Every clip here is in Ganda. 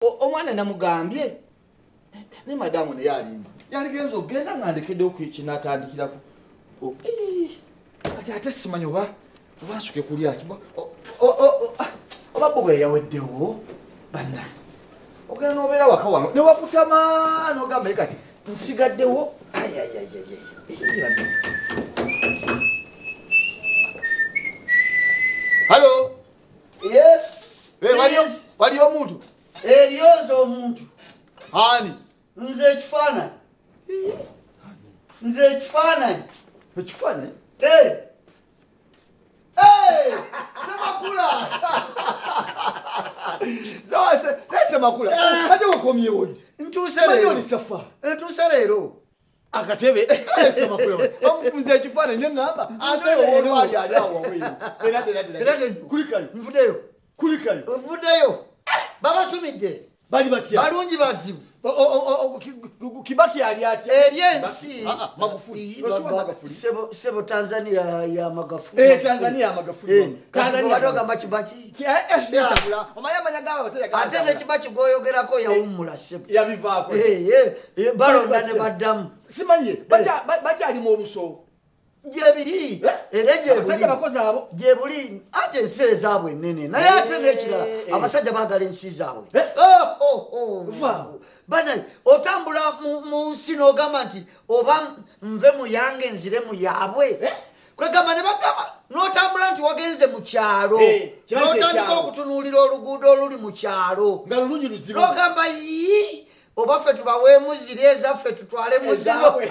Omwana namugambye ne madamu naye alimba yaligenza okugenda nga ndekeddewo kinatandikirako kati ate simanyi oba nsuke kulya ki oba boga yaweddewo banna ogenda n'obeera waka wano ne wakutama n'ogamba kati nsigaddewo. Hello. Yes. Waliyo omuntu? Eriyoza omuntu. Ani? Nze ekifaananyi. Nze ekifaananyi. Ekifaananyi? Eh. Hey! Semakula! Semakula. Ate wakomyewo ddi? Ntuuse leero. Oli safa. Ntuuse leero. Akatebe. Semakula. Nze ekifaananyi ne ŋŋamba ate olwali ali awo wabweru. Era kulikayo. Nvuddeyo. Kulikayo. Nvuddeyo. Babatumidde. Bali batya? Balungi bazibu. Kibaki ali atya? Eri ensi. Magufuli. Sebo Tanzania ya Magufuli. Tanzania ya Magufuli. Tanzania badogamba Kibaki. Omanyi amanya g'abo abasajja. Ate ne Kibaki gw'oyogerako yawummula sebo. Yabivaako. Balonda ne baddamu. Simanyi bakyalimu obuso. Gyebiri. Era gyebuli. Abasajja bakozi abo. Gyebuli ate ensi ezaabwe ennene. Naye ate n'ekirala abasajja baagala ensi zaabwe. Bana otambula mu nsi n'ogamba nti oba nve mu yange nzire mu yaabwe. Kwegamba ne bagamba n'otambula nti wagenze mu kyalo. N'otandika okutunuulira oluguudo oluli mu kyalo. Nga lulungi luzibu. N'ogamba yii oba ffe tubaweemu ziri ezaffe tutwalemu zino.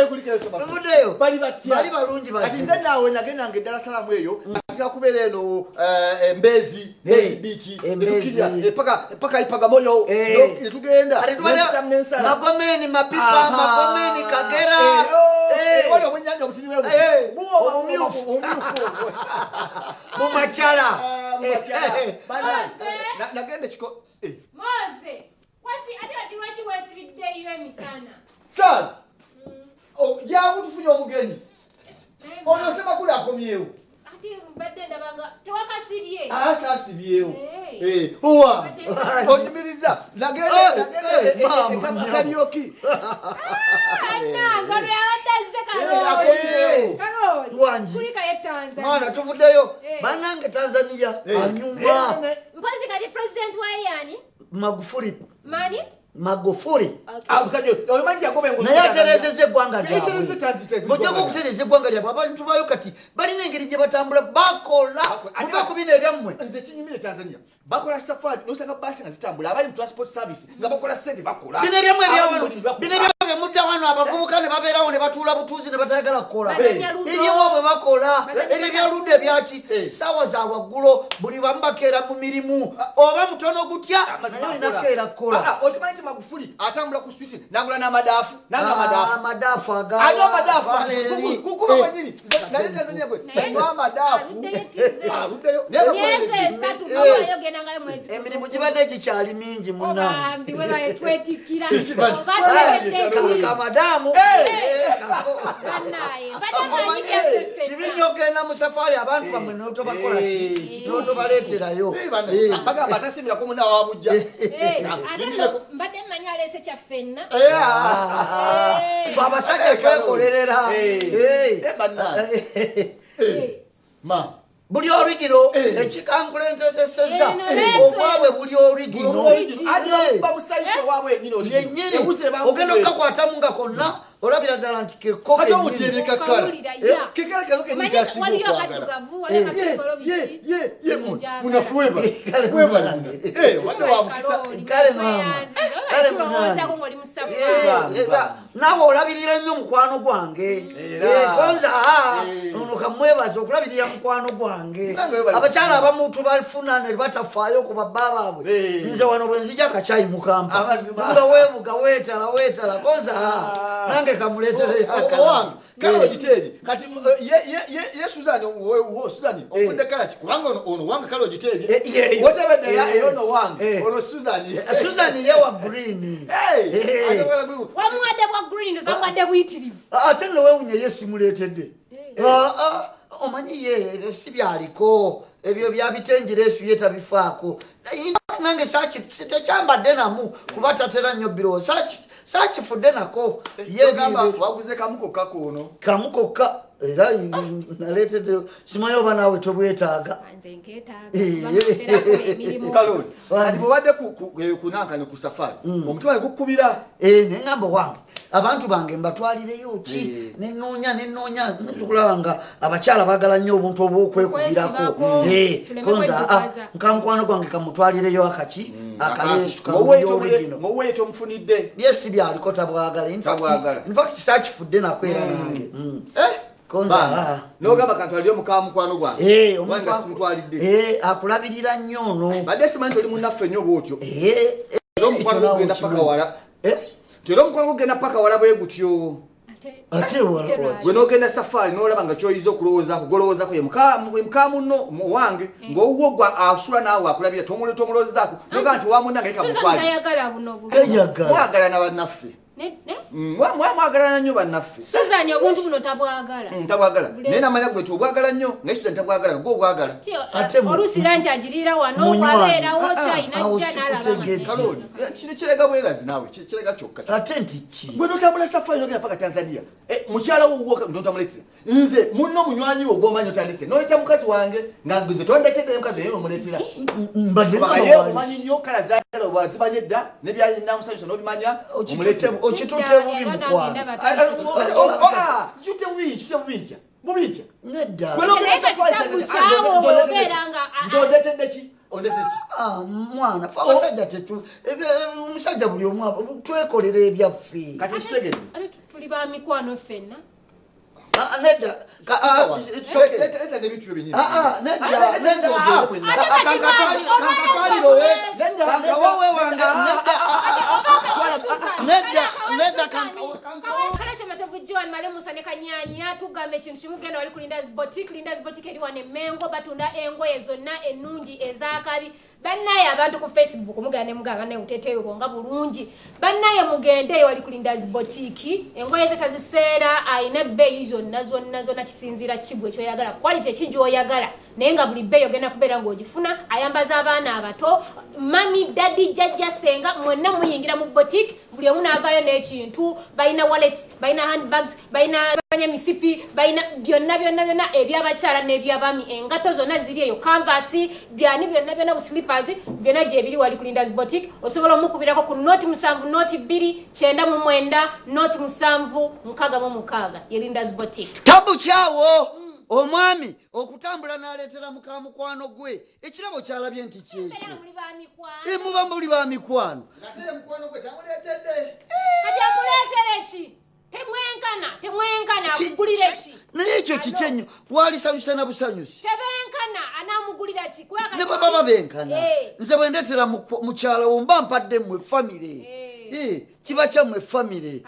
Kulikayo Semakula. Tuvuddeyo. Bali batya? Bali balungi bazibu. Kati nze naawe nagendanga e Dar es Salaam eyo nsinga kubeera eno Mbezi, Mbezi Beach, ne paka Ipagamoyo, ne tugenda. Magomeni, Mapipa, Magomeni, Kagera. Wali obwennyanja obutini bwe obumyufu. Mumachala. Nagenda ekiko. Moze, wasi ate ati lwaki weesibiddeyo emisana? Sara. Jangu tufunye omugenyi. Ono Semakula akomyewo. Ate mbadde ndabanga tewakasibye. Saasibyewo. Owa. Onyumiriza. Nagenda karaoke. Nange ono yabadde azze Kalooli. Kalooli. Wangi. Kulikayo Tanzania. Mwana tuvuddeyo. Bannange Tanzania anyuma. Mpozi kati president waye yani? Magufuli. Mani? Magufuli. Naye atereezezza eggwanga lyabwe. Bw'ojjako okutereeza eggwanga lyabwe abantu baayo kati balina engeri gye batambula bakola muva ku bino ebyammwe. Nze kinyumire Tanzania. Bakola safari n'osanga baasi nga zitambula abali mu transport service nga bakola ssente bakola. Bino ebyammwe ebyawano bino ebyammwe mudda wano abavubuka ne babeerawo ne batuula butuuzi ne batayagala kukola. Eriwo bwe bakola ebyo ebyaludde ebyaki ssaawa za waggulo buli bamu bakeera mu mirimu oba mutono gutya naye olina kukeera kukola. Okimanyi nti Magufuli atambula ku street n'agula n'amadaafu n'anywa amadaafu. Amadaafu aga. Anywa amadaafu kukuba kwennyini. Naye Tanzania gwe anywa amadaafu. Aluddeyo. Myezi esatu n'obayo ogendangayo mwezi. Emirimu gibadde gikyali mingi munnange. Obambi webaye twetikkira. Kamadaamu. Bannaye mbadde manyi byaffe. Kibi nnyo okugenda mu safaari abantu bammwe n'otobakola ki n'otobaleeterayo. Bagamba atasiimirako munna wa bujja. Mbadde mmanyi aleese kyaffenna. Ffe abasajja twekolerera. Ma. Buli origino ekikankulentesezza obwabwe buli origino. Yennyini ogenda okukakwatamu nga konna olabira ddala nti keko kennyini. Kale maama. Kale munange. Naawe olabirira nnyo mukwano gwange. Konza ono kamwebaza okulabirira mukwano gwange. Abakyala abamu tubafuna ne batafaayo ku babba baabwe. Nze wano bwe nzija akacaayi mukampa. Nga weebuga weetala weetala konza nange kamuleetere owange. Kale ogiteeri kati ye Suzani wo Suzani ofudde kala ki kubanga ono wange kale ogiteeri wotebedde eyo ono wange ono Suzani. Suzani ye wa green. Wamuwadde bwa green ozamuwadde buyitirivu. Ate nno weewuunye ye simuleetedde. Omanyi ye si byaliko ebyo byabitenjera esu ye tabifaako. Nange tekyambadde namu kuba tatera nnyo birowoozo saakifudde nako. Yegamba waguze kamu kokka kuno. Kamu kokka era naleetedde simanyi oba naawe tobwetaaga. Nze nkeetaaga. Kaloli kati bw'obadde kunankani ku safari omutima ne gukubira. Ne ŋŋamba wange abantu bange mbatwalireyo ki nenoonya nenoonya okulaba nga abakyala baagala nnyo obuntu obw'okwekubirako. Konza nka mukwano gwange kamutwalireyo akaki akaleesu kamuy'origino. Ng'oweeyo tomufunidde. Ye si byaliko tabwagala. In fact saakifudde nako era nange. N'ogamba kantwalireyo muka mukwano gwange. Wange simutwalidde. Akulabirira nnyo ono. Badde simanyi toli munnaffe nnyo bw'otyo. Era omukwano gwo gugenda paka wala. Era omukwano gwo gugenda paka wala bwe gutyo. Ate wala. Gwe n'ogenda safari n'olaba nga ky'oyinza okulowoozaako gw'olowoozaako ye muka munno owange ng'owuwo gwa asula naawe akulabira tomulowoozaako n'ogamba nti wa munnange leka mutwale. Susan tayagala buno bulungi. Mwagalana bannaffe. Mwagalana nnyo bannaffe. Susan obuntu buno tabwagala. Tabwagala. Naye namanya gwe nti obwagala nnyo naye Susan tabwagala gwe obwagala. Oluusi langi agiriira wano wabeerawo kyayi najja n'alaba. Kaloli kino kirega bwerazi naawe kirega kyokka. Ate nti ki? Gwe n'otambula safari n'ogenda paka Tanzania. Mukyala wo wuwo n'otamuleetera. Nze munno munywanyi wo gw'omanyi otandise n'oleeta mukazi wange nga nze tondeetedde mukazi oyo omuleetera. Mbadde naye omanyi nnyo kala zaagala obwazimanye dda n'ebyamusanyusa n'obimanya omuleetera. Okitutte bubi mukwano. Kitutte bubi, kitutte bubi ntya? Bubi ntya? Nedda. Nze ondeetedde ki? Ondeetedde ki? Mwana, ffe abasajja tetu omusajja buli omu twekolera ebyaffe. Kati kitegedde. Tuli ba mikwano ffenna. Nedda. Leeta n'ebintu byo binnyini. Nedda. John Malemusa ne Kanyanya tugamba ekintu kimu genda wali ku Linda's Boutique. Linda's Boutique eri wano e Mengo batunda engoye zonna ennungi ez'akabi. Bannaye abantu ku Facebook mugenda ne mugamba bannaye uteteeyo bonga bulungi. Bannaye mugendeeyo wali ku Linda's Boutique engoye ze taziseera ayina ebbeeyi zonna zonna zonna kisinziira kigwe kyoyagala quality ki gy'oyagala naye nga buli bbeeyi ogenda kubeera ng'ogifuna. Ayambaza abaana abato mami daddy jjajja senga mwenna muyingira mu boutique buli omu n'avaayo n'ekintu. Balina wallets, balina handbags, balina emisipi, balina byonna byonna byonna ebyabakyala n'ebyabaami. Engatto zonna ziri eyo, canvas byani byonna byonna, buslippers byonna gyebiri wali ku Linda's Boutique. Osobola omukubirako ku 07 02 99 07 66 ye Linda's Boutique. Tabu kyawo omwami okutambula n'aleetera muka mukwano gwe ekirabo kyalabye nti kyekyo. Muba muli ba mikwano. Ate mukwano gwe tamuleetedde. Kati amuleetere ki? Temwenkana, temwenkana akugulire ki? Naye ekyo kiki ennyo? Walisanyusa na busanyusi. Tebenkana anaamugulira ki? Ne bwe baba benkana. Nze bwe ndeetera mukyala wo mba mpadde mmwe famire. Kiba kyammwe famire.